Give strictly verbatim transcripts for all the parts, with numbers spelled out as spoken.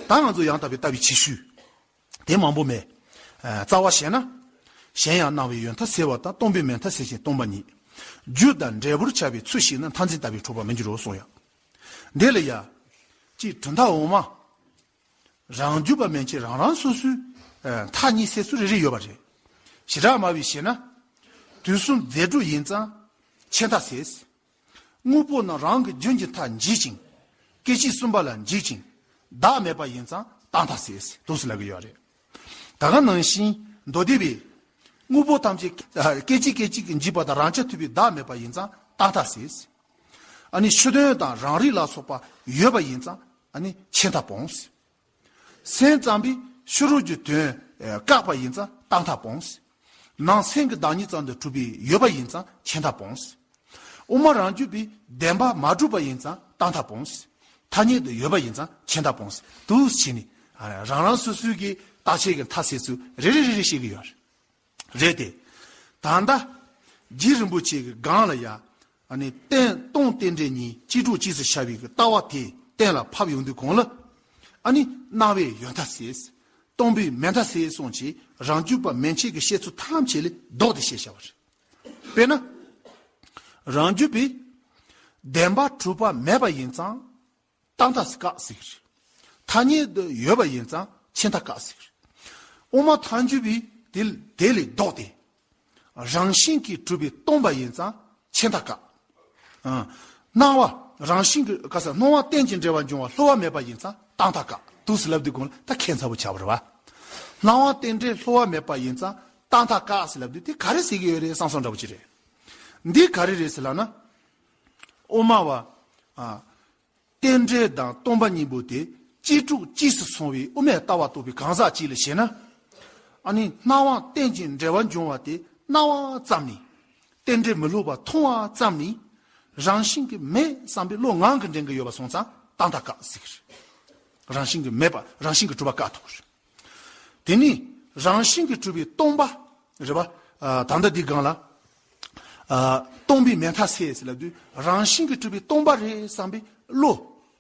ད་ང་ཚོ་ཡང་དག་པའི་ལྟ་བའི་ཁྱད་ཆོས་དེ་མང་པོ་མེད། ཨ། རྩ་བ་བཤད་ན། གཞན་ཡང་སྣང་བའི་ཡོད་མཐའ་སེལ་བ་དང་། སྟོང་པའི་མེད་མཐའ་སེལ་ཞིང་སྟོང་པ་ཉིད། རྒྱུ་དང་འབྲས་བུར་ཁྱབ་པའི་ཚུལ་ཤེས་ན། མཐར་འཛིན་ལྟ་བས་འཕྲོག་པར་མི་འགྱུར་རོ་གསུངས་ཡང་། འདི་ལ་ཡ། གཅིག་གྲུབ་མཐའ་འོག་མ། རང་རྒྱུད་པ་མན་ཆད་རང་རང་སོ་སོའི་ཨ་མཐའ་གཉིས་སེལ་ཚུལ་རེ་རེ་ཡོད་པ་རེད། ཞེ་དྲག་སྨྲ་བས་བཤད་ན། དུས་གསུམ་རྫས་གྲུབ་ཡིན་ཙང་ཆད་མཐའ་སེལ། དངོས་པོ་རྣམས་རང་གི་རྒྱུན་གྱི་མཐའ་འཇིག་ཅིང་། སྐད་ཅིག་གསུམ་པ་ལ་འཇིག་ཅིང་། བདག་མེད་པ་ཡིན་ཙང་རྟག་མཐའ་སེལ། འདུག་སེ་ལབ་ཀྱི་ཡོད་རེད། ད་ག་ནང་བཞིན་མདོ་སྡེ་པས། དངོས་པོ་ཐམས་ཅད་ཨ་སྐད་ཅིག་སྐད་ཅིག་གིས་འཇིག་པ་དང་། རང་རྐྱ་ཐུབ་པའི་བདག་མེད་པ་ཡིན་ཙང་རྟག་མཐའ་སེལ། ཨ་ནི་ཕྱི་དོན་དང་རང་རིག་ལ་སོགས་པ་ཡོད་པ་ཡིན་ཙང་ཨ་ནི་ཆད་མཐའ་སྤོང་ཟེར། སེམས་ཙམ་པས་ཕྱི་རོལ་གྱི་དོན་ཨ་བཀག་པ་ཡིན་ཙང་རྟག་མཐའ་སྤོང་ཟེར། ནང་སེམས་ཀྱི་བདག་ཉིད་ཙམ་དུ་གྲུབ་པའི་ཡོད་པ་ཡིན་ཙང་ཆད་མཐའ་སྤོང་ཟེར། དབུ་མ་རང་རྒྱུད་པས་བདེན་པ་མ་གྲུབ་པ་ཡིན་ཙང་རྟག་མཐའ་སྤོང་ཟེར། ཐ་སྙད་དུ་ཡོད་པ་ཡིན་ཙང་ཆད་མཐའ་སྤོང་ཟེར། འདུག་སེ་བྱས་ནས་ཨ་རང་རང་སོ་སོའི་གི་རྟག་ཆད་ཀྱི་མཐའ་སེལ་ཚུལ་རེ་རེ་རེ་རེ་བཤད་ཀྱི་ཡོད་རེད། རེད་དེ། ད་ལྟ། རྗེ་རིན་པོ་ཆེ་གི་སྒང་ལ་ཡ། ཨ་ནི་རྟེན་སྟོང་རྟེན་འབྲེལ་གཉིས་གཅིག་གྲུབ་གཅིག་ཏུ་ཤར་བའི་གི་ལྟ་བ་དེ་གཏན་ལ་ཕབ་ཡོང་དུས་གོང་ལ། ཨ་ནི་སྣང་བའི་ཡོད་མཐའ་སེལ། སྟོང་པའི་མེད་མཐའ་སེལ་གསུངས་བྱས་རང་རྒྱུད་པ་མན་ཆད་ཀྱི་བཤད་ཚུལ་ཐམས་ཅད་ལས་ལྡོག་སྟེ་བཤད་བྱ་བ་རེད། དཔེར་ན། རང་རྒྱུད་པས་བདེན་པ་གྲུབ་པ་མེད་པ་ཡིན་ཙང་། རྟག་མཐའ་བཀག་ཟེར་གྱི་རེད། ཐ་སྙད་དུ་ཡོད་པ་ཡིན་ཙང་ཆད་མཐའ་བཀག་ཟེར་གྱི་རེད། དབུ་མ་ཐལ་འགྱུར་བས་དེ་དེ་ལས་ལྡོག་སྟེ། རང་བཞིན་གྱིས་གྲུབ་པའི་སྟོང་པ་ཡིན་ཙང་ཆད་མཐའ་བཀག་ཨ། སྣང་བ་རང་བཞིན་གྱིས་ག་ས་སྣང་བ་རྟེན་ཅིང་འབྲེལ་བར་འབྱུང་བ་སླུ་བ་མེད་པ་ཡིན་ཙང་རྟག་མཐའ་བཀག་འདུག་སེ་ལབ་དུས་གོང་ལ་ད་ཁྱད་མཚར་པོ་ཆགས་པ་རེད་བ། སྣང་བ་རྟེན་འབྲེལ་སླུ་བ་མེད་པ་ཡིན་ཙང་རྟག་མཐའ་བཀག་ཟེར་ལབ་དུས་དེ་ག་རེ་ཟེར་གྱི་ཡོད་རེད་བསམ་བསམ་འདྲ་པོ་ཅིག་རེད། འདི་ག་རེ་རེད་ཟེར་ལབ་ན། དབུ་མ་བ། ཨ། རྟེན་འབྲེལ་དང་སྟོང་པ་གཉིས་པོ་དེ་གཅིག་གྲུབ་གཅིག་སུ་སོང་བའི་དབུ་མའི་ལྟ་བ་རྟོགས་པའི་གང་ཟག་ཅིག་ལ་བྱས་ན། ཨ་ནི་སྣང་བ་རྟེན་ཅིང་འབྲེལ་བར་འབྱུང་བ་དེ་སྣང་བ་ཙམ་ནི། རྟེན་འབྲེལ་མི་སླུ་བ་མཐོང་བ་ཙམ་ནི། རང་བཞིན་གྱིས་མེད་བསམ་པའི་བློ་ངང་གིས་འདྲེན་གྱི་ཡོད་པ་སོང་ཙང་རྟག་མཐའ་བཀག་ཟེར་གྱི་རེད། རང་བཞིན་གྱིས་མེད་པ་རང་བཞིན་གྱིས་གྲུབ་པ་བཀག་ཐུབ་ཀྱི་རེད། དེ་ནི་རང་བཞིན་གྱིས་གྲུབ་པའི་སྟོང་པ་རེད་པ། ཨ། ད་ལྟ་འདི་སྒང་ལ། ཨ། སྟོང་པའི་མེད་མཐའ་སེལ་ཟེར་ལབ་དུས་རང་བཞིན་གྱིས་གྲུབ་པའི་སྟོང་པ་རེད་བསམ་པའི་བློ་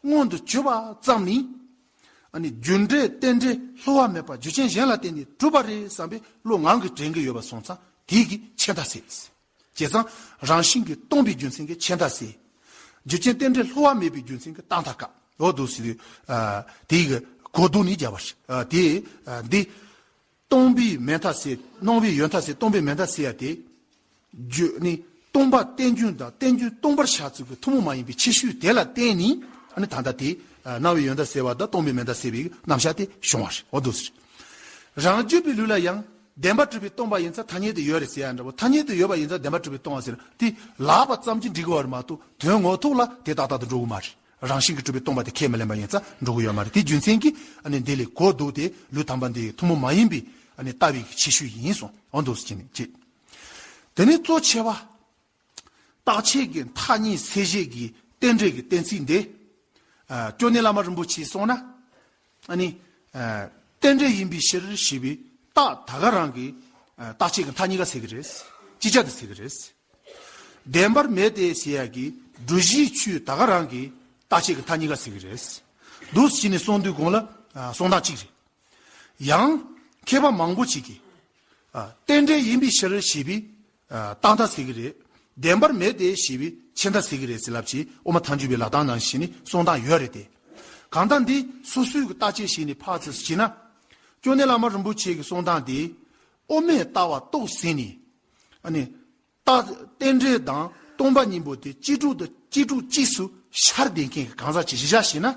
མངོན་དུ་གྱུར་པ་ཙམ་ནི། ཨ་ནི་རྒྱུ་འབྲས་རྟེན་འབྲེལ་སླུ་བ་མེད་པ་རྒྱུ་རྐྱེན་གཞན་ལ་བརྟེན་ནས་གྲུབ་པ་རེད་བསམ་པའི་བློ་ངང་གིས་དྲན་གྱི་ཡོད་པ་སོང་ཙང་དེ་གིས་ཆད་མཐའ་སེལ། བྱས་ཙང་རང་བཞིན་གྱིས་སྟོང་པའི་རྒྱུ་མཚན་གྱིས་ཆད་མཐའ་སེལ། རྒྱུ་རྐྱེན་རྟེན་འབྲེལ་སླུ་བ་མེད་པའི་རྒྱུ་མཚན་གྱིས་རྟག་མཐའ་བཀག་འོ་འདུག་ཟེར་དུས། ཨ། དེའི་གི་གོ་བསྡུར་ནི་རྒྱབ་པ་རེད། ཨ། དེ། ཨ། འདི། སྟོང་པའི་མེད་མཐའ་སེལ། སྣང་བའི་ཡོད་མཐའ་སེལ། སྟོང་པའི་མེད་མཐའ་སེལ་ཡ་དེ། རྒྱུ་ནི། སྟོང་པ་རྟེན་རྒྱུན་དང་རྟེན་རྒྱུན་སྟོང་པར་བྱ་ཚུལ་གྱི་ཐུན་མོང་མ་ཡིན་པའི་ཁྱད་ཆོས་དེ་ལ་བརྟེན་ནས་ཨ་ནི་ད་ལྟ་དེ་སྣང་བའི་ཡོད་མཐའ་སེལ་བ་དང་སྟོང་པའི་མེད་མཐའ་སེལ་བའི་རྣམ་གཞག་དེ་བྱུང་བ་རེད། འོ་འདུག་ཟེར། རང་རྒྱུད་པའི་ལུགས་ལ་ཡང་བདེན་པར་གྲུབ་པའི་སྟོང་པ་ཡིན་ཙང་ཐ་སྙད་དུ་ཡོད་རེད་ཟེར་ཡ་འདྲ་བོ། ཐ་སྙད་དུ་ཡོད་པ་ཡིན་ཙང་བདེན་པར་གྲུབ་པའི་སྟོང་པ་ཟེར་དེ་ལབ་པ་ཙམ་གྱིས་འགྲིག་གི་བ་རེད་མ་གཏོགས་དོན་ངོ་ཐོག་ལ་དེ་ཏག་ཏག་ཏུ་འགྲོ་གི་མ་རེད། རང་བཞིན་གྱིས་གྲུབ་པའི་སྟོང་པ་དེ་ཁས་མི་ལེན་པ་ཡིན་ཙང་འགྲོ་གི་ཡོད་མ་རེད། དེ་རྒྱུ་མཚན་གྱིས་ཨ་ནི་འདི་ལས་གོ་བསྡུར་ཏེ་ལུགས་དམ་པ་འདི་ཐུན་མོང་མ་ཡིན་པའི་ཨ་ནི་ལྟ་བའི་ཁྱད་ཆོས་ཡིན་གསུངས། འོ་འདུག་ཟེར་ནས་བྱེད། དེ་ནས་གཙོ་ཆེ་བ། རྟག་ཆད་ཀྱི་མཐའ་གཉིས་སེལ་བྱེད་ཀྱི་རྟེན་འབྲེལ་གྱི་གཏན་ཚིགས་འདི། ཨ། ཅོ་ནེ་བླ་མ་རིན་པོ་ཆེས་གསུངས་ན། ཨ་ནི། ཨ། རྟེན་འབྲེལ་ཡིན་པའི་ཕྱིར་ཞེས་པའི་རྟགས་ད་ག་རང་གིས། ཨ། རྟག་ཆད་ཀྱི་མཐའ་གཉིས་ཀ་སེལ་གྱི་རེད། ཅིག་ཅར་དུ་སེལ་གྱི་རེད། བདེན་པར་མེད་དེ་ཞེས་ཡ་གི་སྒྲུབ་གཞིའི་ཆོས་ད་ག་རང་གིས་རྟག་ཆད་ཀྱི་མཐའ་གཉིས་ཀ་སེལ་གྱི་རེད། འདུག་སེ་བྱས་ནས་གསུངས་དུས་གོང་ལ། ཨ། གསུང་སྟངས་གཅིག་རེད། ཡང་། མཁས་པ་མང་པོ་ཞིག་གིས། ཨ། རྟེན་འབྲེལ་ཡིན་པའི་ཕྱིར་ཞེས་པའི། ཨ། རྟག་མཐའ་སེལ་གྱི་རེད། བདེན་པར་མེད་དེ་ཞེས་པའི་ཆད་མཐའ་སེལ་གྱི་རེད་ཟེར་ལབ་ཅིང་དབུ་མ་ཐལ་འགྱུར་བའི་ལབ་སྟངས་ནང་བཞིན་ནི་གསུང་སྟངས་ཡོད་རེད་དེ། གང་ལྟར་འདི་སོ་སོའི་གི་རྟག་ཆད་བྱས་ནས་ཕར་ཚུར་བྱས་ན། ཅོ་ནེ་བླ་མ་རིན་པོ་ཆེ་གི་གསུང་སྟངས་དེ། དབུ་མའི་ལྟ་བ་རྟོགས་ཟིན་ནས། ཨ་ནི། རྟག་རྟེན་འབྲེལ་དང་སྟོང་པ་གཉིས་པོ་དེ་གཅིག་གྲུབ་ཏུ་གཅིག་གྲུབ་གཅིག་སུ་ཤར་བསྡད་མཁན་གྱི་གང་ཟག་ཅིག་གཞི་བཞག་བྱས་ན།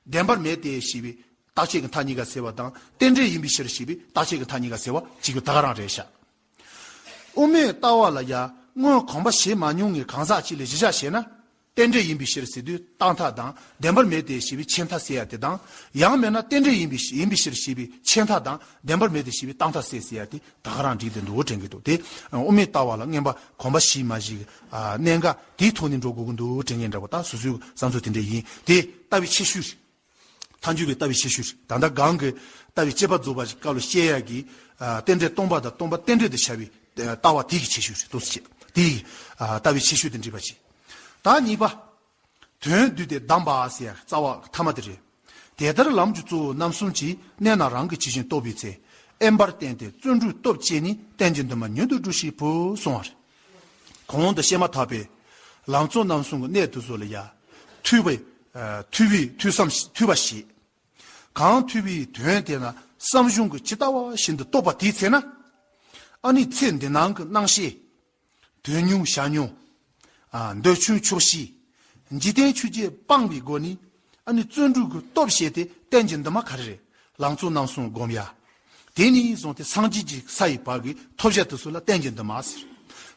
བདེན་པར་མེད་དེ་ཞེས་པའི་རྟག་ཆད་ཀྱི་མཐའ་གཉིས་ཀ་སེལ་བ་དང་རྟེན་འབྲེལ་ཡིན་པའི་ཕྱིར་ཞེས་པའི་རྟག་ཆད་ཀྱི་མཐའ་གཉིས་ཀ་སེལ་བ་གཅིག་གི་ད་ག་རང་རེད་ཤག་དབུ་མའི་ལྟ་བ་ལ་ཡང་སྔོན་གོམས་པ་བྱེད་མ་མྱོང་བའི་གང་ཟག་ཅིག་ལ་གཞི་བཞག་བྱས་ན། རྟེན་འབྲེལ་ཡིན་པའི་ཕྱིར་ཟེར་དུས་རྟག་མཐའ་དང་བདེན་པར་མེད་དེ་ཞེས་པའི་ཆད་མཐའ་སེལ་ཡ་དེ་དང་། ཡང་མིན་ན་རྟེན་འབྲེལ་ཡིན་པའི་ཡིན་པའི་ཕྱིར་ཞེས་པའི་ཆད་མཐའ་དང་བདེན་པར་མེད་དེ་ཞེས་པའི་རྟག་མཐའ་སེལ་ཟེར་ཡ་དེ་ད་ག་རང་འགྲིག་དེ་འདུག་དྲན་གྱི་འདུག་དེ་དབུ་མའི་ལྟ་བ་ལ་སྔོན་པ་གོམས་པ་ཞིག་མ་ཞིག་གནད་འགག་དེའི་ཐོག་ནས་འགྲོ་དགོས་ཀྱི་འདུག་དྲན་གྱི་འདྲ་པོ། ད་སོ་སོའི་བསམ་ཚུལ་དེ་འདྲ་ཡིན། དེ་ལྟ་བའི་ཁྱད་ཆོས་རེད། ཐལ་འགྱུར་བའི་ལྟ་བའི་ཁྱད་ཆོས་རེད། ད་ལྟ་གོང་གི་ལྟ་བའི་དཔྱད་པ་རྫོགས་པ་ཞིག་སྐབས་ལ་བཤད་ཡ་གི། ཨ། རྟེན་འབྲེལ་སྟོང་པ་དང་སྟོང་པ་རྟེན་འབྲེལ་དུ་བྱ་བའི་ལྟ་བ་དེ་གི་ཁྱད་ཆོས་རེད་འདུག་ཟེར་བྱས། དེ་ཡི། ཨ། ལྟ་བའི་ཁྱད་ཆོས་དེ་འགྲིག་པ་བྱས། ད་གཉིས་པ། དོན་བསྡུས་ཏེ་གདམས་པ་ཟེར་ཡ་རྩ་བ་ཐ་མ་དེ་རེད། དེ་ལྟར་ལམ་གྱི་གཙོ་བོ་རྣམ་གསུམ་གྱི་གནད་རྣམས་རང་གི་ཇི་བཞིན་རྟོགས་པའི་ཚེ། དབེན་པར་བསྟན་ཏེ་བརྩོན་འགྲུས་སྟོབས་བསྐྱེད་ནས་རྟེན་གྱི་འདུན་མ་མྱུར་དུ་འགྲུབ་ཤེས་པོ་གསུངས་པ་རེད། གོང་དུ་བཤད་མ་ཐག་པའི་ལམ་གཙོ་རྣམ་གསུམ་གྱི་གནད་དུ་གསོལ་ལ་ཡ། ཐོས་པའི་ཐོས་པའི་ཐོས་བསམ་ཐོས་པ་བྱེད། གང་ཐོས་པའི་དོན་དེ་ན་བསམ་བྱུང་གི་ཇི་ལྟ་བ་བཞིན་དུ་རྟོགས་པ་དེའི་ཚེ་ན། ཨ་ནི་ཚེ་འདི་སྣང་གི་སྣང་ཤས། དོན་མྱོང་བྱ་མྱོང་། ཨ་འདོད་ཆུང་ཆོག་ཤེས། འཇིག་རྟེན་ཆོས་བརྒྱད་སྤངས་པའི་སྒོ་ནས། ཨ་ནི་བརྩོན་འགྲུས་ཀྱི་སྟོབས་བསྐྱེད་དེ་རྟེན་གྱི་འདུན་མ་ག་རེ་རེད། ལམ་གཙོ་རྣམ་གསུམ་སྒོམ་ཡ། དེ་ནས་བཟུང་སྟེ་སངས་རྒྱས་ཀྱི་ས་ཡི་བར་གྱི་ཐོབ་བྱ་དེ་ཚོ་ལ་རྟེན་གྱི་འདུན་མ་ཟེར།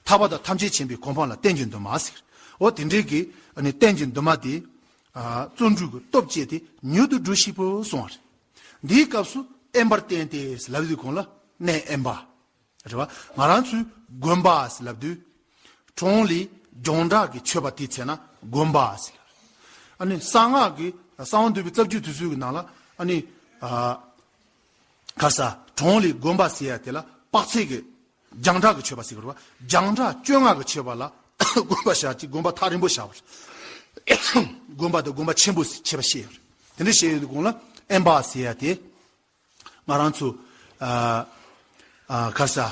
ཐར་པ་དང་ཐམས་ཅད་མཁྱེན་པའི་གོ་འཕང་ལ་རྟེན་གྱི་འདུན་མ་ཟེར། འོ་དེ་འདྲའི་གི་ཨ་ནི་རྟེན་གྱི་འདུན་མ་དེ། ཨ་བརྩོན་འགྲུས་ཀྱི་སྟོབས་བསྐྱེད་དེ་མྱུར་དུ་འགྲུབ་ཤེས་པོ་གསུངས་པ་རེད། འདིའི་སྐབས་སུ་དབེན་པར་བསྟན་ཏེ་ལབ་དུས་གོང་ལ་གནས་དབེན་པ། རེད་བ། ང་རང་ཚོའི་དགོན་པ་ཟེར་ལབ་དུས། གྲོང་ལས་རྒྱང་གྲགས་ཀྱི་ཆོས་པ་དེའི་ཚེ་ན་དགོན་པ་ཟེར་ལབ། ཨ་ནི་གསང་སྔགས་ཀྱི་གསང་བ་འདུས་པའི་རྩ་རྒྱུད་དེ་ཚོའི་ནང་ལ་ཨ་ནི། ཨ་ག་ས་གྲོང་ལས་དགོན་པ་ཟེར་ཡ་དེ་ལ་དཔག་ཚད་ཀྱི་རྒྱང་གྲགས་ཀྱི་ཆོས་པ་ཟེར་གི་རེད་བ། རྒྱང་གྲགས་བཅོ་ལྔ་གི་ཆོས་པ་ལ་དགོན་པ་བཞག་ཅིག་དགོན་པ་ཐག་རིང་པོ་བཞག་པ་རེད། དགོན་པ་དང་དགོན་པ་ཆེན་པོ་ཟེར་ཁྱད་པར་བཤད་ཡོད་རེད། དེ་འདྲ་བཤད་ཡོད་དུས་གོང་ལ་དབེན་པ་ཟེར་ཡ་དེ། ང་རང་ཚོ་ཨ་ཨ་ག་ས་ཨ་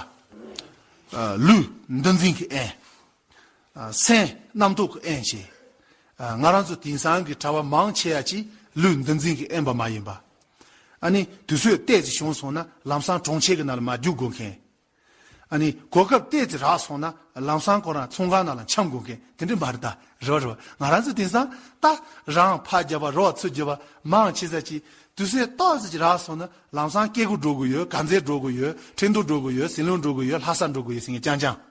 ལུས་འདུ་འཛིན་གྱི་དབེན། ཨ་སེམས་རྣམ་རྟོག་གི་དབེན་བྱས། ཨ་ང་རང་ཚོ་དེང་སང་གི་གྲྭ་བ་མང་ཆེ་ཡ་ཅིག་ལུས་འདུ་འཛིན་གྱི་དབེན་པ་མ་ཡིན་པ། ཨ་ནི་དུས་ཚོད་ཏོག་ཙམ་བྱུང་སོང་ན་ལམ་སང་གྲོང་ཁྱེར་གྱི་ནང་ལ་མར་རྒྱུག་དགོས་མཁན། ཨ་ནི་གོ་སྐབས་ཏོག་ཙམ་རག་སོང་ན་ལམ་སང་ཁོ་རང་ཚོང་ཁང་ནང་ལ་འཁྱམ་དགོས་མཁན་དེ་འདྲ་མ་རེད་ད། རེད་བ་རེད་བ། ང་རང་ཚོ་དེང་སང་ད་རང་ཕར་རྒྱབ་པ་རོགས་ཚུར་རྒྱབ་པ་མང་ཆེ་ས་ཅིག་དུས་ཚོད་ཏོག་ཙམ་ཅིག་རག་སོང་ན་ལམ་སང་སྐྱེ་སྒོ་འགྲོ་དགོས་ཡོད། དཀར་མཛེས་འགྲོ་དགོས་ཡོད། ཁྲིན་ཏུའུ་འགྲོ་དགོས་ཡོད། ཟི་ལིང་འགྲོ་དགོས་ཡོད། ལྷ་ས་འགྲོ་དགོས་ཡོད་ཟེར་མཁན་རྐྱང་རྐྱང་།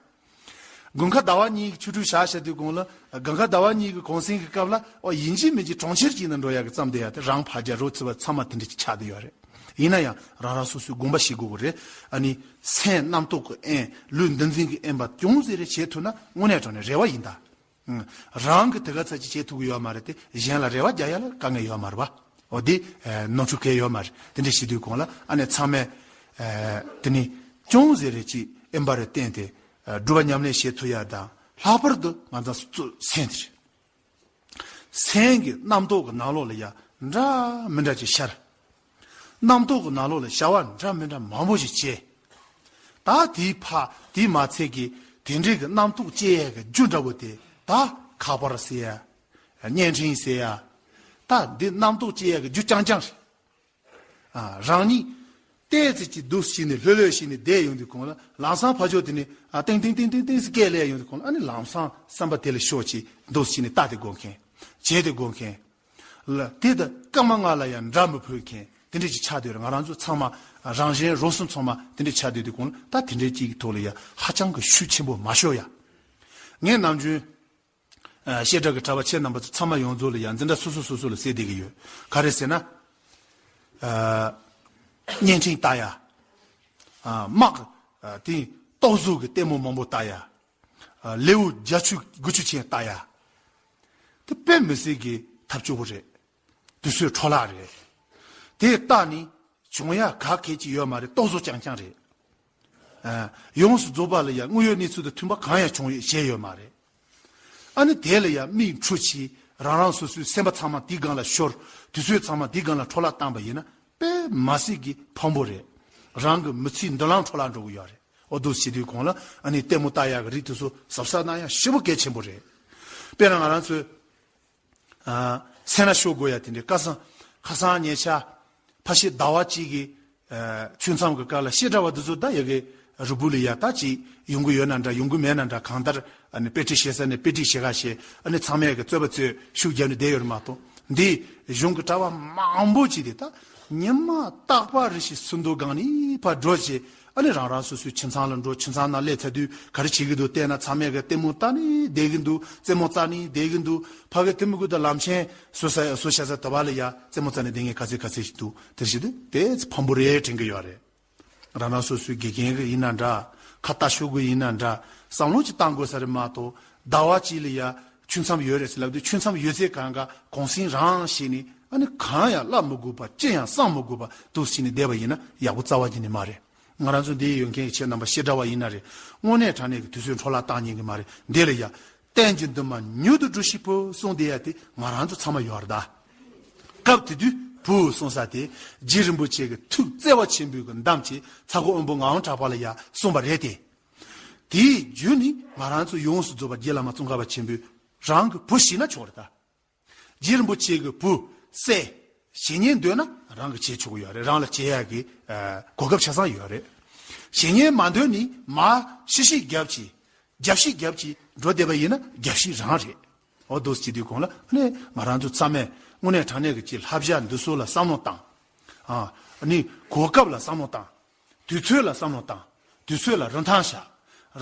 དགུན་ཁ་ཟླ་བ་གཉིས་ཀྱི་ཆོ་འཕྲུལ་བཞག་བཞག་དུས་གོང་ལ་དགུན་ཁ་ཟླ་བ་གཉིས་ཀྱི་གུང་སེང་གི་སྐབས་ལ་ཨོ་ཡིན་གཅིག་མིན་གཅིག་གྲོང་ཁྱེར་གཅིག་ནང་འགྲོ་ཡག་གི་རྩོམ་བསྡད་ཡག་དེ་རང་ཕར་རྒྱབ་རོགས་ཚུར་རྒྱབ་ཚང་མ་དེ་འདྲ་ཅིག་ཆགས་བསྡད་ཡོད་རེད། ཡིན་ན་ཡང་རང་རང་སོ་སོའི་དགོངས་པ་བཞེས་དགོས་ཀྱི་རེད། ཨ་ནི་སེམས་རྣམ་རྟོག་གི་དབེན། ལུས་འདུ་འཛིན་གྱི་དབེན་པ་ཅུང་ཟད་རེ་བྱེད་ཐུབ་ན་དངོས་གནས་དྲང་གནས་རེ་བ་ཡིན་ད། ཨང་། རང་གིས་དེ་ག་ཚོད་ཅིག་བྱེད་ཐུབ་ཀྱི་ཡོད་མ་རེད་དེ་གཞན་ལ་རེ་བ་རྒྱག་ཡ་ལ་དཀའ་ངལ་ཡོད་མ་རེད་བ། འོ་དེ་ཨ་ནོར་འཁྲུལ་གང་ཡང་ཡོད་མ་རེད། དེ་འདྲ་བྱེད་དུས་གོང་ལ་ཨ་ནི་ཚང་མས་ཨ་དེ་ནི་ཅུང་ཟད་རེ་ཅིག་དབེན་པ་རེ་བསྟེན་ཏེ་ཨ་སྒྲུབ་པ་ཉམས་ལེན་བྱེད་ཐུབ་ཡ་དང་ལྷག་པར་དུ་ང་ཚོ་གཙོ་སེམས་དེ་རེད། སེམས་ཀྱི་རྣམ་རྟོག་གི་ནང་ལོགས་ལ་ཡ་འདྲ་མི་འདྲ་ཅིག་ཤར། རྣམ་རྟོག་གི་ནང་ལོགས་ལ་བྱ་བ་འདྲ་མི་འདྲ་མང་པོ་ཞིག་བྱེད། ད་དེའི་ཕ་དེའི་མ་ཚད་ཀྱི་དེ་འདྲའི་གི་རྣམ་རྟོག་སྐྱེ་ཡས་ཀྱི་རྒྱུ་འདྲ་བོ་དེ་ད་ཁ་པར་ཟེར་ཡ། བརྙན་འཕྲིན་ཟེར་ཡ། ད་འདི་རྣམ་རྟོག་སྐྱེ་ཡས་ཀྱི་རྒྱུ་རྐྱང་རྐྱང་རེད། ཨ་རང་ཉིད་ཏོག་ཙམ་ཅིག་འདུག་སེ་བྱས་ནས་ལྷོད་ལྷོད་བྱས་ནས་བསྡད་ཡོང་དུས་གོང་ལ་ལམ་སང་ཕར་ཕྱོགས་དེ་ནས་ཨ་ཏིང་ཏིང་ཏིང་ཏིང་ཏིང་ཟེར་སྐད་སླེབས་ཡོང་དུས་གོང་ལ་ཨ་ནི་ལམ་སང་བསམ་པ་དེ་ལ་ཤོར་ཅིག་འདུག་སེ་བྱས་ནས་ལྟ་དེ་དགོས་མཁན། བྱེད་དེ་དགོས་མཁན། ལ་དེ་དང་སྐར་མ་ལྔ་ལ་ཡང་འདྲ་མི་ཕོད་མཁན་དེ་འདྲ་ཅིག་ཆགས་བསྡད་རེད། ང་རང་ཚོ་ཚང་མ་རང་གཞན་རོགས་གསུམ་ཚང་མ་དེ་འདྲ་ཆགས་བསྡད་དུས་གོང་ལ་ད་དེ་འདྲའི་ཅིག་གི་ཐོག་ལ་ཡ་ཧ་ཅང་གི་ཤུགས་ཆེན་པོ་མ་ཤོར་ཡ། ངས་ནམ་རྒྱུན་ཨ་བཤད་གྲྭ་གི་གྲྭ་པ་ཁྱེད་རྣམ་པ་ཚོ་ཚང་མ་ཡོངས་རྫོགས་ལ་ཡ་འཛིན་གྲྭ་སོ་སོ་སོ་སོ་ལ་ཟེར་བསྡད་ཀྱི་ཡོད། ག་རེ་ཟེར་ན། ཨ་བརྙན་འཕྲིན་ལྟ་ཡ། ཨ་དམག་ཨ་དེ་རྟོག་བཟོ་གི་ལྟད་མོ་མང་པོ་ལྟ་ཡ། ཨ་ལེའུ་བརྒྱད་ཅུ་དགུ་བཅུ་ཅན་ལྟ་ཡ། དེ་དཔེ་མི་སྲིད་ཀྱི་ཐབས་སྐྱོ་པོ་རེད། དུས་ཚོད་འཕྲོ་བརླག་རེད། དེ་ལྟ་ནི་བྱུང་ཡ་ག་གེ་ཅིག་ཡོད་མ་རེད། རྟོག་བཟོ་རྐྱང་རྐྱང་རེད། ཨ་ཡོངས་སུ་རྫོགས་པ་ལ་ཡང་དངོས་ཡོད་གནས་ཚུལ་དང་མཐུན་པ་གང་ཡང་བྱུང་ཡོད་བཤད་ཡོད་མ་རེད། ཨ་ནི་དེ་ལ་ཡང་མིག་འཕྲུལ་ཆས་རང་རང་སོ་སོའི་སེམས་པ་ཚང་མ་དེའི་སྒང་ལ་ཤོར། དུས་ཚོད་ཚང་མ་དེའི་སྒང་ལ་འཕྲོ་བརླག་བཏང་པ་ཡིན་ན་དཔེ་མི་སྲིད་ཀྱི་ཕངས་པོ་རེད། རང་གི་མི་ཚེའི་མདུན་ལམ་འཕྲོ་བརླག་འགྲོ་གི་ཡོད་རེད། འོ་འདུག་བྱེད་དུས་གོང་ལ་ཨ་ནི་ལྟད་མོ་ལྟ་ཡག་གི་རིགས་དེ་ཚོ་གཟབ་གཟབ་གནང་ཡག་ཞེ་པོ་གལ་ཆེན་པོ་རེད། དཔེར་ན་ང་རང་ཚོའི་ཨ་སེམས་ལ་ཤོར་དགོས་ཡ་དེ་འདྲའི་ཁ་སང་ཁ་སང་ཉེ་ཆར་ཕ་ཤི་ཟླ་བ་གཅིག་གི་ཨ་ཆུ་མཚམས་ཀྱི་སྐབས་ལ་བཤད་གྲྭ་བ་འདི་ཚོ་ད་ཡ་གི་རུ་སྦུག་ལ་ཡ་ད་ཅིག་ཡོང་གི་ཡོད་ན་འདྲ་ཡོང་གི་མེད་ན་འདྲ་གང་ལྟར་ཨ་ནི་དཔེ་ཁྲིད་བྱེད་ས་ནས་དཔེ་ཁྲིད་བྱེད་ག་བྱེད། ཨ་ནི་ཚང་མས་གི་རྩོད་པ་རྩོད་ཤུགས་རྒྱབ་ནས་བསྡད་ཡོད་རེད་མ་གཏོགས་འདི་གཞུང་གི་གྲྭ་བ་མང་པོ་ཅིག་དེ་ད་ཉི་མ་རྟག་པར་རེ་ཞིག་སུ་འདུག་སྒང་ནས་ཕར་འགྲོ་བྱེད། ཨ་ནི་རང་རང་སོ་སོའི་ཁྱིམ་ཚང་ལ་འགྲོ། ཁྱིམ་ཚང་ནང་སླེབས་ཚར་དུས་ག་རེ་བྱེད་ཀྱི་འདུག་བལྟས་ན་ཚང་མས་གི་ལྟད་མོ་ལྟ་ནས་བསྡད་ཀྱི་འདུག་རྩེད་མོ་རྩེ་ནས་བསྡད་ཀྱི་འདུག་ཕ་གི་དེ་མི་དགོས་ད་ལམ་ཆེན་བཟོ་ས་བཟོ་བྱ་ས་དེ་བ་ལ་ཡ་རྩེད་མོ་རྩེ་ནས་བསྡད་མཁན་ག་ཚད་ག་ཚད་ཞིག་འདུག་དེ་བཞིན་དུ་དེ་ཕངས་པོ་རེད་དྲན་གྱི་ཡོད་རེད། རང་རང་སོ་སོའི་དགེ་རྒན་གི་ཡིན་ན་འདྲ། ཁ་ལྟ་ཤོག་གི་ཡིན་ན་འདྲ། བསམ་བློ་ཅིག་བཏང་དགོས་ས་རེད་མ་གཏོགས་ཟླ་བ་གཅིག་ལ་ཡ་ཆུ་མཚམས་ཡོད་རེད་ཟེར་ལབ་དུས་ཆུ་མཚམས་ཡོད་ཚད་གང་ག་གུང་སེང་རང་བྱས་ནས་ཨ་ནི་གང་ཡང་བསླབ་མི་དགོས་པ་ཅི་ཡང་བསམ་མི་དགོས་པ་འདུག་སེ་བྱས་ནས་བསྡད་པ་ཡིན་ན་ཡག་པོ་རྩ་བ་ཉིད་ནས་མ་རེད། ང་རང་ཚོ་འདི་ཡོད་མཁན་གྱི་ཁྱེད་རྣམ་པ་བཤད་གྲྭ་བ་ཡིན་ན་རེད། དངོས་གནས་དྲང་གནས་ཀྱི་དུས་ཚོད་འཕྲོ་བརླག་བཏང་ཉན་གྱི་མ་རེད། འདི་ལ་ཡ་རྟེན་གྱི་འདུན་མ་མྱུར་དུ་འགྲུབ་ཤིག་པོ་གསུངས་བསྡད་ཡ་དེ་ང་རང་ཚོ་ཚང་མ་ཡོད་རེད་ད། སྐབས་དེ་དུས་ བུ་གསུང་ས་དེ་རྗེ་རིན་པོ་ཆེ་གི་ཐུགས་བརྩེ་བ་ཆེན་པོའི་གི་འདམ་གྱིས་ཚ་ཁོ་དབོན་པོ་ངག་དབང་གྲགས་པ་ལ་ཡ་གསུངས་པ་རེད་དེ། དེའི་རྒྱུ་ནི་ང་རང་ཚོ་ཡོངས་སུ་རྫོགས་པ་རྗེ་བླ་མ་ཙོང་ཁ་པ་ཆེན་པོས་རང་གི་བུ་ཤི་ན་ཆོག་རེད་ད། རྗེ་རིན་པོ་ཆེ་གི་བུ་སྲས་བྱེད་ཉེན་འདོད་ན་རང་གི་བྱེད་ཆོག་གི་ཡོད་རེད། རང་ལ་བྱེད་ཡག་གི་ཨ་གོ་སྐབས་ཆ་ཚང་ཡོད་རེད། བྱེད་ཉེན་མ་འདོད་ནི་མ་ཤི་ཤི་རྒྱབ་ཀྱི་རྒྱབ་ཤི་རྒྱབ་ཀྱི་འགྲོ་བསྡད་པ་ཡིན་ན་རྒྱབ་ཤི་རང་རེད། འོ་འདུག་སེ་བྱེད་དུས་གོང་ལ་ཨ་ནི་ང་རང་ཚོ་ཚང་མས་དངོས་གནས་དྲང་གནས་ཀྱི་ཅིག་བསླབ་བྱ་འདི་ཚོ་ལ་བསམ་བློ་བཏང་། ཨ་ནི་གོ་སྐབས་ལ་བསམ་བློ་བཏང་། དུས་ཚོད་ལ་བསམ་བློ་བཏང་། དུས་ཚོད་ལ་རིན་ཐང་བཞག་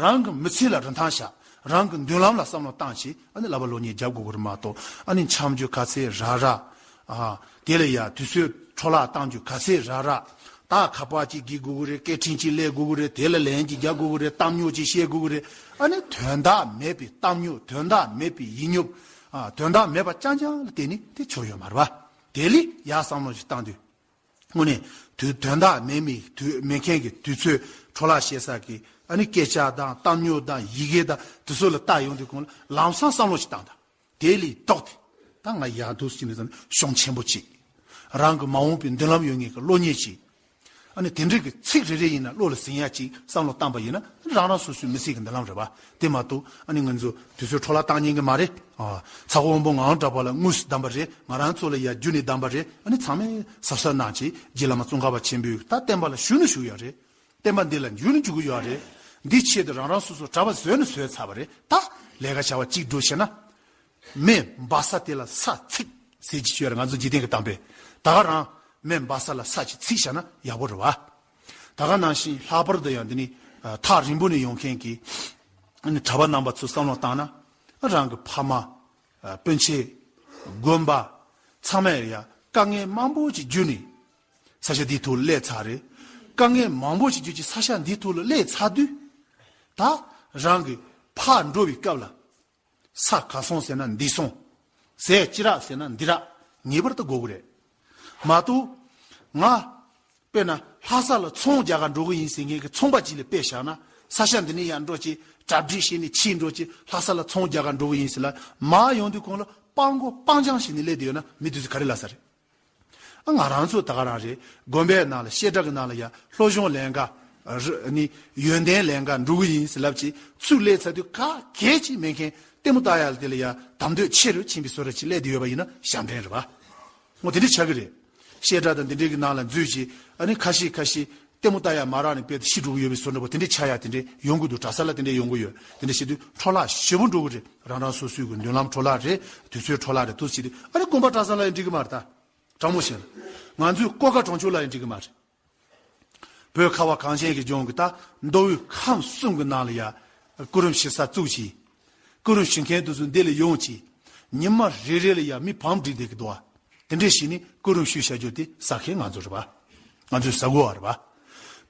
རང་གི་མི་ཚེ་ལ་རིན་ཐང་བཞག་རང་གི་མདུན་ལམ་ལ་བསམ་བློ་བཏང་ཞིག་ཨ་ནི་བསླབ་པ་སློབ་གཉེར་རྒྱབ་དགོས་ཀྱི་རེད་མ་གཏོགས། ཨ་ནི་འཆམ་རྒྱུ་ག་ཚད་རག་རག་ཨ་དེ་ལ་ཡ་དུས་ཚོད་འཕྲོ་བརླག་བཏང་རྒྱུ་ག་ཚད་རག་རག་ད་ཁ་པར་གཅིག་གི་དགོས་ཀྱི་རེད། སྐད་འཕྲིན་གཅིག་ལས་དགོས་ཀྱི་རེད། དེ་ལ་ལན་གཅིག་རྒྱག་དགོས་ཀྱི་རེད། གཏམ་རྙོག་གཅིག་བཤད་དགོས་ཀྱི་རེད། ཨ་ནི་དོན་དག་མེད་པའི་གཏམ་རྙོག་དོན་དག་མེད་པའི་ཡིད་རྙོག་ཨ་དོན་དག་མེད་པ་རྐྱང་རྐྱང་ལ་བརྟེན་ནས་དེ་ཆོག་ཡོད་མ་རེད་པ། དེ་ལས་ཡ་བསམ་བློ་ཞིག་བཏང་དུས། དངོས་གནས་དུས་དོན་དག་མེད་མི་དུས་མེད་མཁན་གྱི་དུས་ཚོད་འཕྲོ་བརླག་བྱེད་ས་གི་ཨ་ནི་སྐད་ཆ་དང་གཏམ་རྙོག་དང་ཡི་གེ་དང་དེ་ཚོ་ལ་བལྟ་ཡོང་དུས་གོང་ལ་ལམ་སང་བསམ་བློ་ཞིག་བཏང་དང་། དེ་ལས་ལྡོག་སྟེ་ད་ང་ཡག་འདུག་ཟེར་ནས་བསམ་ཤོང་ཆེན་པོ་གཅིག་རང་གི་མ་འོངས་པའི་མདུན་ལམ་ཡོད་མཁན་གྱི་བློ་ཉེས་གཅིག་ཨ་ནི་དེ་འདྲའི་གི་ཚིག་རེ་རེ་ཡིན་ན་བློ་ལ་ཟིན་ཡ་གཅིག་བསམ་བློ་བཏང་པ་ཡིན་ན་རང་རང་སོ་སོའི་མི་ཚེ་གི་མདུན་ལམ་རེད་པ། དེ་མ་གཏོགས་ཨ་ནི་ང་ཚོ་དུས་ཚོད་འཕྲོ་བརླག་བཏང་ཉན་གི་མ་རེད། ཨ་ཚ་བོ་དབོན་པོ་ངག་དབང་གྲགས་པ་ལ་དངོས་སུ་བདམས་པ་རེད། ང་རང་ཚོ་ལ་ཡ་རྒྱུ་ནས་བདམས་པ་རེད། ཨ་ནི་ཚང་མས་གཟབ་གཟབ་གནང་བྱས་རྗེ་བླ་མ་ཙོང་ཁ་པ་ཆེན་པོས་ད་བསྟན་པ་ལ་ཞུགས་ནི་ཞུགས་ཡོད་རེད། བསྟན་པ་འདི་ལ་འཇུག་ནི་འཇུག་གི་ཡོད་རེད། འདི་ཆེད་དུ་རང་རང་སོ་སོ་གྲྭ་པ་བཟོས་ནི་བཟོས་ཚར་བ་རེད། ད་ལས་ཀ་བྱ་བ་གཅིག་སྒྲུབ་བྱས་ན། མེ་འབར་ས་དེ་ལ་ས་ཚིག་ཟེར་གྱི་ཡོད་རེད། ང་ཚོ་འཇིག་རྟེན་གྱི་གཏམ་དཔེ། ད་ག་རང་མེ་འབར་ས་ལ་ས་ཅིག་ཚིག་བཞག་ན་ཡག་པོ་རེད་བ། ད་ག་ནང་བཞིན་ལྷག་པར་དུ་ཡང་འདི་ནི་ཐག་རིང་པོ་ནས་ཡོང་མཁན་གྱི་གྲྭ་པ་རྣམ་པ་ཚོ་བསམ་བློ་བཏང་ན། རང་གི་ཕ་མ། སྤུན་མཆེད། དགོན་པ། ཚང་མས་ཡ་དཀའ་ངལ་མང་པོ་ཅིག་བརྒྱུད་ནས་ས་ཆ་འདིའི་ཐོག་ལ་སླེབས་ཚར་རེད། དཀའ་ངལ་མང་པོ་ཅིག་བརྒྱུད་ཀྱི་ས་ཆ་འདིའི་ཐོག་ལ་སླེབས་ཚར་དུས། ད་རང་གི་ཕར་འགྲོ་བའི་སྐབས་ལ་ས་ག་སོང་ཟེར་ན་འདི་སོང་། ཟས་ཅི་རག་ཟེར་ན་འདི་རག་ངེས་པར་དུ་དགོས་ཀྱི་རེད། མ་གཏོགས་ང་དཔེར་ན་ལྷ་ས་ལ་ཚོང་རྒྱག་ག་འགྲོ་གི་ཡིན་ཟེར་མཁན་གྱི་ཚོང་པ་ཅིག་ལ་དཔེ་བཞག་ན། ས་ཆ་འདི་ནས་ཡར་འགྲོ་ཅིག་གྲ་སྒྲིག་བྱས་ནས་ཕྱིར་འགྲོ་ཅིག་ལྷ་ས་ལ་ཚོང་རྒྱག་ག་འགྲོ་གི་ཡིན་ཟེར་ལ་མར་ཡོང་དུས་གོང་ལ་སྤང་མགོ་སྤང་རྐྱང་བྱས་ནས་སླེབས་བསྡད་ཡོད་ན་མི་དེ་ཚོས་ག་རེ་ལབ་ས་རེད། ཨ་ང་རང་ཚོ་ད་ག་རང་རེད། དགོན་པའི་ནང་ལ་བཤད་གྲྭ་གི་ནང་ལ་ཡ་སློབ་སྦྱོང་ལེན་ག་ར་ནི་ཡོན་ཏན་ལེན་ག་འགྲོ་གི་ཡིན་ཟེར་ལབ་ཅིག་ཚུར་སླེབས་ཚར་དུས་ག་གེ་ཅིག་མེད་མཁན་ལྟད་མོ་ལྟ་ཡ་ལ་དེ་ལ་ཡ་དམ་དོད་ཆེ་རུ་ཕྱིན་པའི་བཟོ་འདྲ་ཅིག་སླེབས་བསྡད་ཡོད་པ་ཡིན་ན་ཞབས་འདྲེན་རེད་བ། འོ་དེ་འདྲ་ཆགས་ཀྱི་རེད། བཤད་གྲྭ་དང་འདི་འདྲའི་གི་ནང་ལ་འཛུལ་ཅིག་ཨ་ནི་ཁ་ཤས་ཁ་ཤས་ལྟད་མོ་ལྟ་ཡ་མ་རག་ནས་དཔེ་ཤི་འགྲོ་གི་ཡོད་པའི་བཟོ་འདྲ་པོ་དེ་འདྲ་ཆགས་ཡ་དེ་འདྲ་ཡོང་གི་འདུག་གྲྭ་ས་ལ་དེ་འདྲ་ཡོང་གི་ཡོད། དེ་འདྲ་བྱེད་དུས་འཕྲོ་བརླག་ཞེ་པོ་འགྲོ་གི་རེད། རང་རང་སོ་སོའི་གི་མདུན་ལམ་འཕྲོ་བརླག་རེད། དུས་ཚོད་འཕྲོ་བརླག་རེད། དུས་ཚོད་དེ་ཨ་ནི་དགོན་པ་གྲྭ་ས་ལ་ཡང་འགྲིག་གི་མ་རེད་ད། དྲང་མོ་བཤད་ན། ང་ཚོའི་ཀོ་ཁ་གྲོང་ཆོག་ལ་ཡང་འགྲིག་གི་མ་རེད། བོད་ཁ་བ་གངས་ཅན་གྱི་ལྗོངས་ཀྱི་ད་མདོ་དབུས་ཁམས་གསུམ་གྱི་ནང་ལ་ཡ། སྐུ་རིམ་ཞུ་ས་བཙུགས་ཤིག་སྐུ་རིམ་ཞུ་མཁན་དེ་ཚོ་འདི་ལ་ཡོང་ཅིག་ཉི་མ་རེ་རེ་ལ་ཡ་མི་བམ་བསྒྲིགས་བསྡད་ཀྱི་འདུག་བ། དེ་འདྲས་བྱས་ནས་སྐུ་རིམ་ཞུས་བཞག་རྒྱུ་དེ་ཟ་མཁན་ང་ཚོ་རེད་བ། ང་ཚོས་ཟ་དགོས་བ་རེད་བ།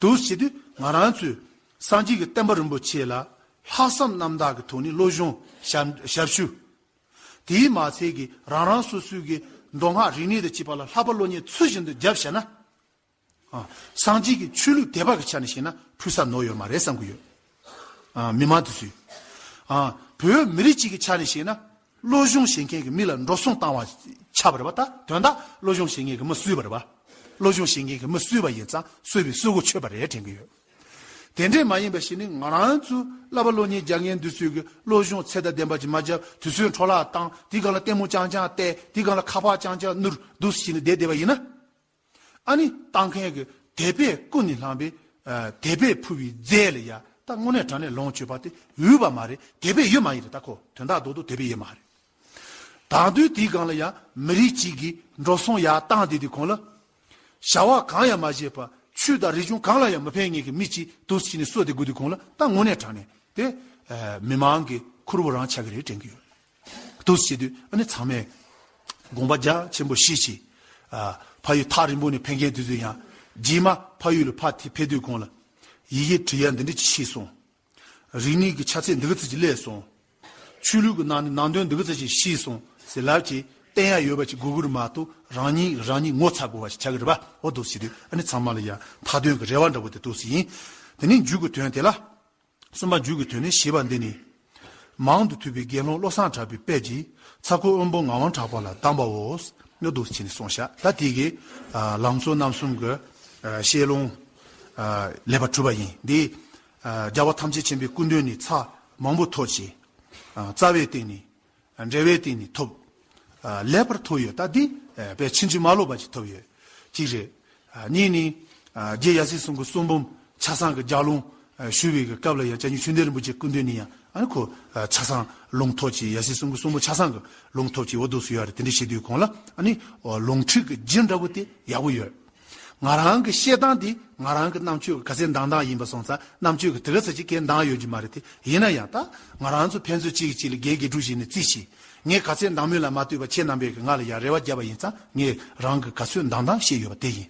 དུ་བྱེད་དུས་ང་རང་ཚོས་སངས་རྒྱས་ཀྱི་བསྟན་པ་རིན་པོ་ཆེ་ལ་ལྷག་བསམ་རྣམ་དག་གི་ཐོག་ནས་སློབ་སྦྱོང་ཞབས་ཞབས་ཞུ། དེའི་མ་ཚད་ཀྱི་རང་རང་སོ་སོའི་གི་མདོ་སྔགས་རིག་གནས་དང་བཅས་པ་ལ་ལྷག་པ་སློབ་གཉེར་ཚུལ་བཞིན་དུ་བརྒྱབ་བཞག་ན། ཨ། སངས་རྒྱས་ཀྱི་ཆོས་ལུགས་དད་པ་གི་ཆ་ནས་བཤད་ན་ཕུལ་ས་ནོར་ཡོད་མ་རེད་བསམ་གྱི་ཡོད། ཨ། མི་མང་དེ་ཚོས། ཨ། བོད་མི་རིགས་གཅིག་གི་ཆ་ནས་བཤད་ན། སློབ་སྦྱོང་བྱེད་མཁན་གྱི་མི་ལ་འགྲོ་སོང་བཏང་བ་ཆགས་པ་རེད་པ། ད་དོན་དག་སློབ་སྦྱོང་བྱེད་མཁན་གྱི་མི་གསོས་པ་རེད་པ། སློབ་སྦྱོང་བྱེད་མཁན་གྱི་མི་གསོས་པ་ཡིན་ཙང་གསོས་པའི་གསོས་སྒོ་ཆོད་པ་རེད་དྲན་གྱི་ཡོད། དེ་འདྲས་མ་ཡིན་པ་ཞིག་ནི་ང་རང་ཚོ་བསླབ་པ་སློབ་གཉེར་རྒྱག་མཁན་འདི་ཚོས་གི་སློབ་སྦྱོང་ཚད་དང་ལྡན་པ་ཅིག་མ་བརྒྱབ། དུས་ཚོད་འཕྲོ་བརླག་བཏང་། དེའི་སྒང་ལ་ལྟད་མོ་རྐྱང་རྐྱང་བལྟས། དེའི་སྒང་ལ་ཁ་པར་རྐྱང་རྐྱང་བསྣུར་འདུག་ཟེར་ནས་བསྡད་བསྡད་པ་ཡིན་ན། ཨ་ནི་བཏང་མཁན་གྱི་དད་པས་ཀུན་ནས་བསླངས་པའི་ཨ་དད་པས་ཕུལ་བའི་རྫས་ལ་ཡ་ད་དངོས་གནས་དྲང་གནས་ལོངས་སྤྱོད་པ་དེ་འོས་པ་མ་རེད། དད་པས་ཡོད་མ་ཡིན་རེད། ད་ཁོ་དོན་དག་རྡོག་རྡོག་དད་པས་ཡོད་མ་རེད། དང་དུས་དེའི་སྒང་ལ་ཡ་མི་རིགས་གཅིག་གིས་འགྲོ་སོང་ཡར་བཏང་བསྡད་དུས་གོང་ལ། བྱ་བ་གང་ཡང་མ་བྱས་པ་ཆོས་དང་རིག་གཞུང་གང་ལ་ཡང་མི་ཕན་ངེས་ཀྱི་མི་གཅིག་འདུག་སེ་བྱས་ནས་གསོད་དེ་དགོས་དུས་གོང་ལ་ད་དངོས་གནས་དྲང་གནས་དེ་ཨ་མི་མང་གི་ཁུར་བོ་རང་ཆགས་ཀྱི་རེད་དྲན་གྱི་ཡོད། འདུག་སེ་བྱེད་དུས་ཨ་ནི་ཚང་མས་དགོངས་པ་རྒྱ་ཆེན་པོ་བཞེས་ཤིག་ཨ་ཕ་ཡུལ་ཐག་རིང་པོ་ནས་ཕེབས་མཁན་དེ་ཚོས་ཡང་རྗེས་མ་ཕ་ཡུལ་ལ་ཕར་དེ་ཕེབས་དུས་གོང་ལ་ཡི་གེ་འབྲི་ཡ་འདི་འདྲ་ཅིག་ཤེས་སོང་། རིག་གནས་ཀྱི་ཆ་ཚད་འདི་ག་ཚོད་ཅིག་སླེབས་སོང་། ཆོས་ལུགས་ཀྱི་ནང་ནས་ནང་དོན་འདི་ག་ཚོད་ཅིག་ཤེས་སོང་ཟེར་ལབ་ཅིག་བསྟན་ཡ་ཡོད་པ་ཅིག་དགོས་ཀྱི་རེད་མ་གཏོགས་རང་ཉིད་རང་ཉིད་ངོ་ཚ་དགོས་པ་ཞིག་ཆགས་ཀྱི་རེད་པ། འོ་འདུག་སེ་བྱེད་དུས་ཨ་ནི་ཚང་མ་ལ་ཡ་མཐའ་དོན་གྱི་རེ་བ་འདྲ་པོ་དེ་འདུག་སེ་ཡིན། དེ་ནས་མཇུག་གི་དོན་དེ་ལ། གསུམ་པ་མཇུག་གི་དོན་ནི་ཞེས་པ་འདི་ནི། མང་དུ་ཐོས་པའི་དགེ་སློང་བློ་བཟང་གྲགས་པའི་དཔལ་གྱིས་ཚ་ཁོ་དབོན་པོ་ངག་དབང་གྲགས་པ་ལ་གདམས་པའོ། ནི་འདུག་ཅེས་ནས་གསུངས་ཤག་ད་དེ་གི་ལམ་གཙོ་རྣམ་གསུམ་གྱི་ཞལ་ལུང་ལེགས་པར་གྲུབ་པ་ཡིན། འདི་རྒྱལ་བ་ཐམས་ཅད་མཁྱེན་པའི་སྐུ་མདུན་ནས་ཚར་མང་པོ་ཐོབ་ཅིང་། རྩ་བའི་སྟེང་ནས། འགྲེལ་བའི་སྟེང་ནས་ཐོབ། ལེགས་པར་ཐོབ་ཡོད། ད་འདི་དཔེ་ཕྱིན་ཅི་མ་ལོག་པ་ཅིག་ཐོབ་ཡོད། གཅིག་རེད། གཉིས་ནི། རྗེ་ཡབ་སྲས་གསུམ་གྱི་གསུང་འབུམ་ཆ་ཚང་གི་ལྗགས་ལུང་ཞུ་བའི་སྐབས་ལ་ཡང་། བྱང་ཆུབ་ཆོས་ལྡན་རིན་པོ་ཆེ་སྐུ་མདུན་ནས་ཡང་ཨ་ནི་ཁོ་ཆ་ཚང་ལུང་ཐོབ་ཅིང་། ཡབ་སྲས་གསུམ་གྱི་གསུང་འབུམ་ཆ་ཚང་གི་ལུང་ཐོབ་ཅིང་འོ་འདུག་སུ་ཡོད་རེད། དེ་འདྲ་བྱེད་དུས་གོང་ལ་ཨ་ནི་ལུང་ཁྲིད་ཀྱི་རྒྱུ་འདྲ་བོ་དེ་ཡག་པོ་ཡོད། ང་རང་གི་བཤད་སྟངས་དེ་ང་རང་གི་རྣམ་དཔྱོད་ཀྱི་ག་ཚད་འདང་སྟངས་ཡིན་པ་སོང་ཙང་། རྣམ་དཔྱོད་ཀྱི་དེ་ག་ཚད་ཅིག་གས་འདང་ཡོད་ཀྱི་མ་རེད་དེ། ཡིན་ན་ཡང་ད་ང་རང་ཚོ་ཕན་ཚུན་གཅིག་གིས་གཅིག་ལ་དགེ་དགེ་ཕྲུག་བྱས་ནས་རྩིས་བྱས། ངས་ག་ཚད་འདང་མོས་ལ་མ་ལྟོས་པར་ཁྱེད་རྣམ་པས་ཀྱིས་ང་ལ་ཡང་རེ་བ་བརྒྱབ་པ་ཡིན་ཙང་། ངས་རང་གི་ག་ཚོད་འདང་སྟངས་བཤད་ཡོད་པ་དེ་ཡིན།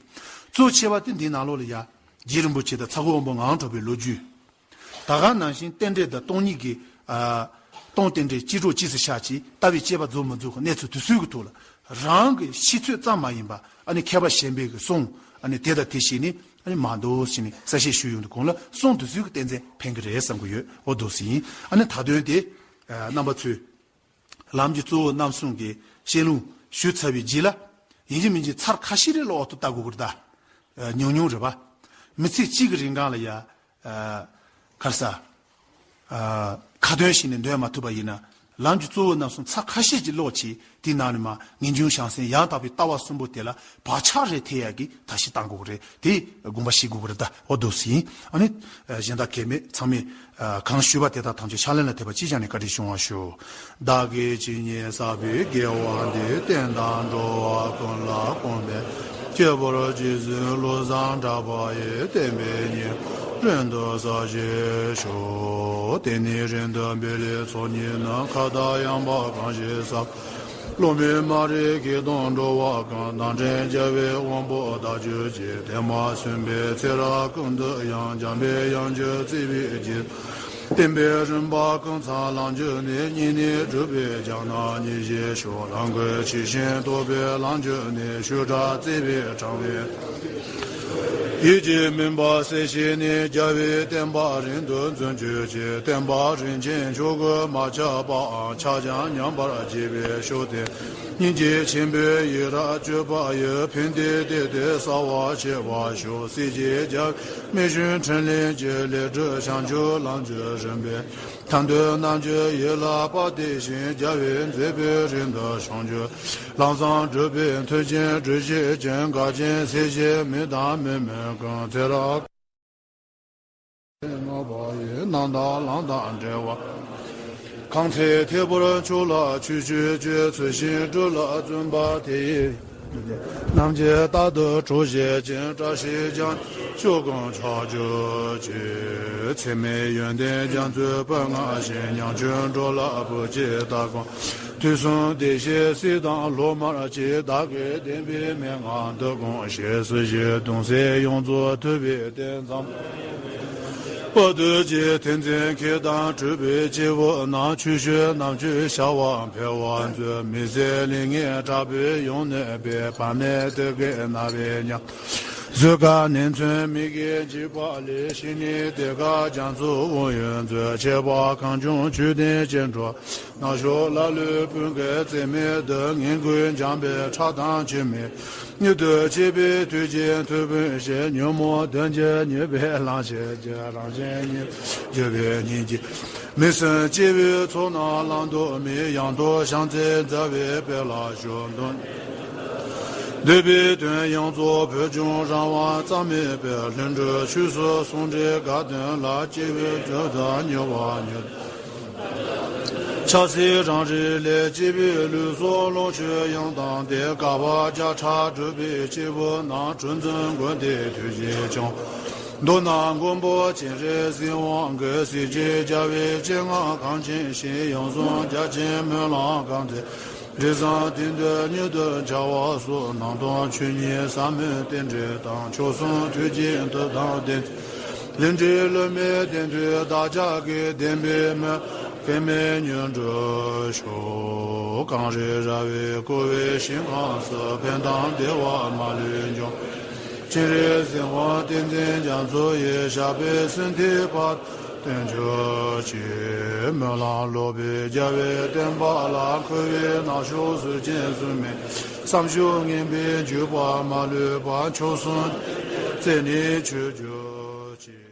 གཙོ་ཆེ་བ་དེ་འདིའི་ནང་ལོགས་ལ་ཡང་རྗེ་རིན་པོ་ཆེ་དང་ཚ་ཁོ་དབང་པོ་ངང་གྲགས་པའི་ལོ་རྒྱུས། ད་ག་ནང་བཞིན་རྟེན་འབྲེལ་དང་སྟོང་ཉིད་ཀྱི། ཨ། སྟོང་རྟེན་འབྲེལ་སྤྱི་སྒྲོག་སྤྱི་སུ་བཞག་ཅིང་ལྟ་བའི་དཔྱད་པ་རྫོགས་མི་རྫོགས་ཀྱི་གནས་ཚུལ་དེ་ཚོའི་གི་ཐོག་ལ་རང་གི་ཤེས་ཚོད་ཙམ་མ་ཡིན་པ། ཨ་ནི་མཁས་པ་གཞན་པའི་གི་གསུང་། ཨ་ནི་དེ་དང་དེ་བྱས་ནས་ཨ་ནི་མ་འདུག་ཟེར་ནས་གསལ་བཤད་ཞུ་ཡོང་དུས་གོང་ལ་གསུང་དེ་ཚོའི་གི་ཏོག་ཙམ་ཕན་གི་རེད་བསམ་གི་ཡོད། འོ་འདུག་སེ་ཡིན། ཨ་ནི་ད་དོན་དེ། ཨ། རྣམ་པ་ཚོས་ལམ་གྱི་གཙོ་བོ་རྣམ་གསུམ་གྱི་ཞལ་ལུང་ཞུས་ཚར་བའི་རྗེས་ལ། ཡིན་གཅིག་མིན་གཅིག་ཚར་ཁ་ཤས་རེ་ལ་འོག་ཏུ་ལྟ་དགོས་ཀྱི་རེད་ད། ཉུང་ཉུང་རེད་པ། མི་ཚེ་གཅིག་གི་རིང་གང་ལ་ཡ། ཨ། ག་རེ་ཟ། ཨ། ཁ་ཏོན་བྱས་ནས་འདོན་མ་ཐུབ་པ་ཡིན་ན། ལམ་གྱི་གཙོ་བོ་རྣམ་གསུམ་ཚར་ཁ་ཤས་ཀྱིས་ཀློག་བྱས། དེའི་ནང་ནས་མར་ངེས་འབྱུང་བྱང་སེམས་ཡང་དག་པའི་ལྟ་བ་གསུམ་པོ་དེ་ལ་བག་ཆགས་རེ་ཐེབས་ཡག་གི་ཐབས་ཤེས་གཏང་དགོས་ཀྱི་རེད། དེ་དགོངས་པ་བཞེས་དགོས་ཀྱི་རེད་ད། འོ་འདུག་སེ་ཡིན། ཨ་ནི། ཨ། གཞན་དག་གལ་མེད། ཚང་མས། ཨ། གང་ཞུས་པ་དེ་དག་ཐམས་ཅད་ཕྱག་ལེན་ལ་འཐབ་པ་ཅིག་བྱས་ནས་བཀའ་དྲིན་ཆེ་ཞུ། བདག་གིས་ཇི་སྙེད་བསགས་པའི་དགེ་བ་འདིས། བསྟན་དང་འགྲོ་བ་ཀུན་ལ་གོམས་པའི་ཕྱིར། སྐྱེས་བུ་རྗེ་བཙུན་བློ་བཟང་གྲགས་པ་ཡི། བསྟན་པའི་སྙིང་པོ་རིང་དུ་གསལ་བྱེད་ཤོག། དེང་ནས་རིང་དུ་འབད་ལེགས་ཚོགས་གཉིས་ནི། མཁའ་ལྟར་ཡངས་པ་གང་ཞིག་གསལ། སློབ་མའི་མ་རིག་གེགས་དང་འགྲོ་བ་ཀུན། དང་འདྲེན་རྒྱལ་བའི་དབང་པོ་བདག་གྱུར་ཅིག། ཐེག་དམན་སུན་པའི་ཚེ་རབས་ཀུན་ཏུ་ཡང་། འཇམ་པའི་དབྱངས་ཀྱིས་བརྩེ་བས་བསྐྱེད། བསྟན་པའི་རིམ་པ་ཀུན་ཚང་ལམ་གྱུར་ནས། སྙིང་ནས་སྒྲུབ་པའི་རྒྱ་གནང་ཉིད་བཞེས་ཤོག། ལམ་ཀུན་ཇི་བཞིན་རྟོགས་པའི་ལམ་གྱུར་ནས། ཞུ་དག་བརྩེ་བས་དྲངས་པའི་ཡིད་ཀྱི་མུན་པ་སེལ་བྱས་ནས། རྒྱལ་བའི་བསྟན་པ་རིང་དུ་འཛིན་གྱུར་ཅིག། བསྟན་པ་རིན་ཆེན་ཆོས་སྐུ་མ་ཆག་པའང་། ཕྱག་རྒྱ་ཉམས་པར་བྱེད་པའི་ཕྱོགས་དེར། སྙིང་རྗེ་ཆེན་པོའི་ཡི་རང་བཅུ་པ་ཡིས། ཕན་བདེའི་གཏེར་དེ་གསལ་བར་བྱེད་པར་ཤོག། སྲས་བཅས་རྒྱལ་བའི་རྨད་བྱུང་ཕྲིན་ལས་ཀྱི། ལེགས་གྲུབ་བྱང་ཆུབ་ལམ་གྱི་རིམ་པའི། ཐར་འདོད་རྣམས་ཀྱི་ཡིད་ལ་དཔག་བསྟོད་ཅིང་། རྒྱལ་བའི་མཛད་པའི་རིང་དུ་བྱུང་གྱུར། ལམ་བཟང་སྒྲུབ་པའི་མཐུ་ཆེན་སྒྲུབ་བྱེད་ཅིང་། འགལ་རྐྱེན་སེལ་བྱེད་མི་དང་མི་མིན་ཀུན། ཚེ་རབས་ལྔ་པ་ཡི། རྣམ་དག་ལམ་དང་འབྲེལ་བ། གང་ཚེ་ཐད་པར་མཆོག་ལ་ཆོས་སྤྱོད་སྤྱོད། ཚུལ་བཞིན་སྒྲུབ་ལ་བརྩོན་པ་དེ་ཡིས། རྣམ་མཁྱེན་རྟག་ཏུ་གྲོལ་བྱེད་ཅིང་། བཀྲ་ཤིས་རྒྱ་མཚོའི་ཕྱོགས་ཀུན་ཆགས་གྱུར་ཅིག། ཚད་མེད་ཡོན་ཏན་རྒྱ་མཚོའི་དཔལ་མངའ་ཞིང་། ཉམ་ཆུང་འགྲོ་ལ་བུ་སྐྱེས་ལྟ་གོང་། དུས་གསུམ་བདེ་གཤེགས་སྲས་དང་སློབ་མར་བཅས། བདག་གིས་བསྟན་པའི་མན་ངག་འདི་ཀུན་ཞུས། སྲིད་ཞིའི་གདུང་སེལ་ཡོངས་རྫོགས་ཐུབ་པའི་རྟེན་ཙམ། དཔལ་དུས་ཀྱི་ཐོས་འཛིན་མཁས་དང་གྲུབ་པའི་སྐྱེས་བུ་རྣམས། ཆོས་སྤྱོད་རྣམ་དཔྱོད་བྱ་བ་འཕེལ་བར་མཛོད། མི་ཟད་ལེགས་ཉེས་དྲག་པོའི་ཡོན་གནས་སྤེལ། བར་མའི་དུས་ཀའི་རྣ་བའི་ཉམས། བཟོད་དཀའ་ནད་མཚོན་མི་དགེ་འཇིགས་པ་ལས། ཕྱི་ནས་གཏད་དཀའ་རྒྱ་མཚོའི་དབང་ཡོན་མཛོད། ཆད་པ་གང་བྱུང་ཆོས་ལྡན་སྐྱེ་འགྲོ། ནག་ཕྱོགས་ལ་ལུས་ཀུན་གྱི་རྩེ་མོའི་གདུང་། ངན་ཀུན་འཇོམས་པའི་ཁྲག་དང་ཆུ་མིག། མྱུར་དུ་སྐྱེ་བའི་དུས་ཀྱི་མཐུ་དཔོན་ཞིག། ཉོན་མོངས་གདོན་གྱིས་མྱོས་པའི་གླང་ཆེན་གྱི། རང་གཞན་གཉིས་འགྱུར་བའི་སྙིང་རྗེ། མི་སྲུན་སྐྱེ་བོའི་ཚོགས་རྣམས་བླང་དོར་མེད། ཡང་དག་བྱང་རྩེ་མཛའ་བའི་དཔལ་ལ་ཞུགས། གདོན་འདོད་པའི་དོན་ཡོངས་རྫོགས་བོད་ལྗོངས་རང་དབང་རྩ་མེད་པའི། ལྷུན་གྲུབ་ཆོས་སུ་ཟུང་འབྲེལ་དགའ་སྟོན་ལ། སྐྱེ་བོའི་སྐྱོན་དང་མྱོང་བ་མྱུར། ཆགས་སྲེད་རང་རིག་ལས་སྐྱེས་པའི་ལུས་སྲོག་ལོངས་སྤྱོད་ཡོངས་བཏང་སྟེ། དཀའ་བ་བརྒྱ་ཕྲག་བསྒྲུབས་པའི་སྐྱེས་བུ་རྣམས། གྲུ་འཛིན་མགོན་དེའི་ཐུགས་རྗེས་བསྐྱངས། མདོར་ན་མགོན་པོ་སྤྱན་རས་གཟིགས་དབང་གིས། སྲིད་ཞིའི་རྒྱལ་བའི་སྤྱན་སྔར་གངས་ཅན་ཞིང་། ཡང་བཟུང་རྒྱ་ཆེན་སྨོན་ལམ་གང་མཛད། དྲི་བཟང་དེང་དུས་མྱུར་དུ་འཆར་བ་སོགས། ནང་དོན་ཆོས་ཉིད་ཟབ་མོའི་རྟེན་འབྲེལ་དང་། མཆོག་གསུམ་ཐུགས་རྗེའི་མཐུ་དང་ལྡན། ལས་འབྲས་བསླུ་མེད་བདེན་མཐུས་བདག་ཅག་གི། བདེན་པའི་སྨོན་ལམ་གེགས་མེད་མྱུར་འགྲུབ་ཤོག། གངས་རི་ར་བས་བསྐོར་བའི་ཞིང་ཁམས་སུ། ཕན་དང་བདེ་བ་མ་ལུས་འབྱུང་། སྤྱན་རས་གཟིགས་དབང་བསྟན་འཛིན་རྒྱ་མཚོ་ཡི། ཞབས་པད་སྲིད་མཐའི་བར། བརྟན་གྱུར་ཅིག། སྨོན་ལམ་ལོག་པའི་རྒྱལ་བའི་བསྟན་པ་ལ། འཁོར་བའི་ནག་ཕྱོགས་གཟུགས་ཅན་གསུམ་མའི། བསམ་སྦྱོར་ངན་པའི་འཇིགས་པ་མ་ལུས་པ། མཆོག་གསུམ་རྩད་ནས་ཆོད་གྱུར་ཅིག།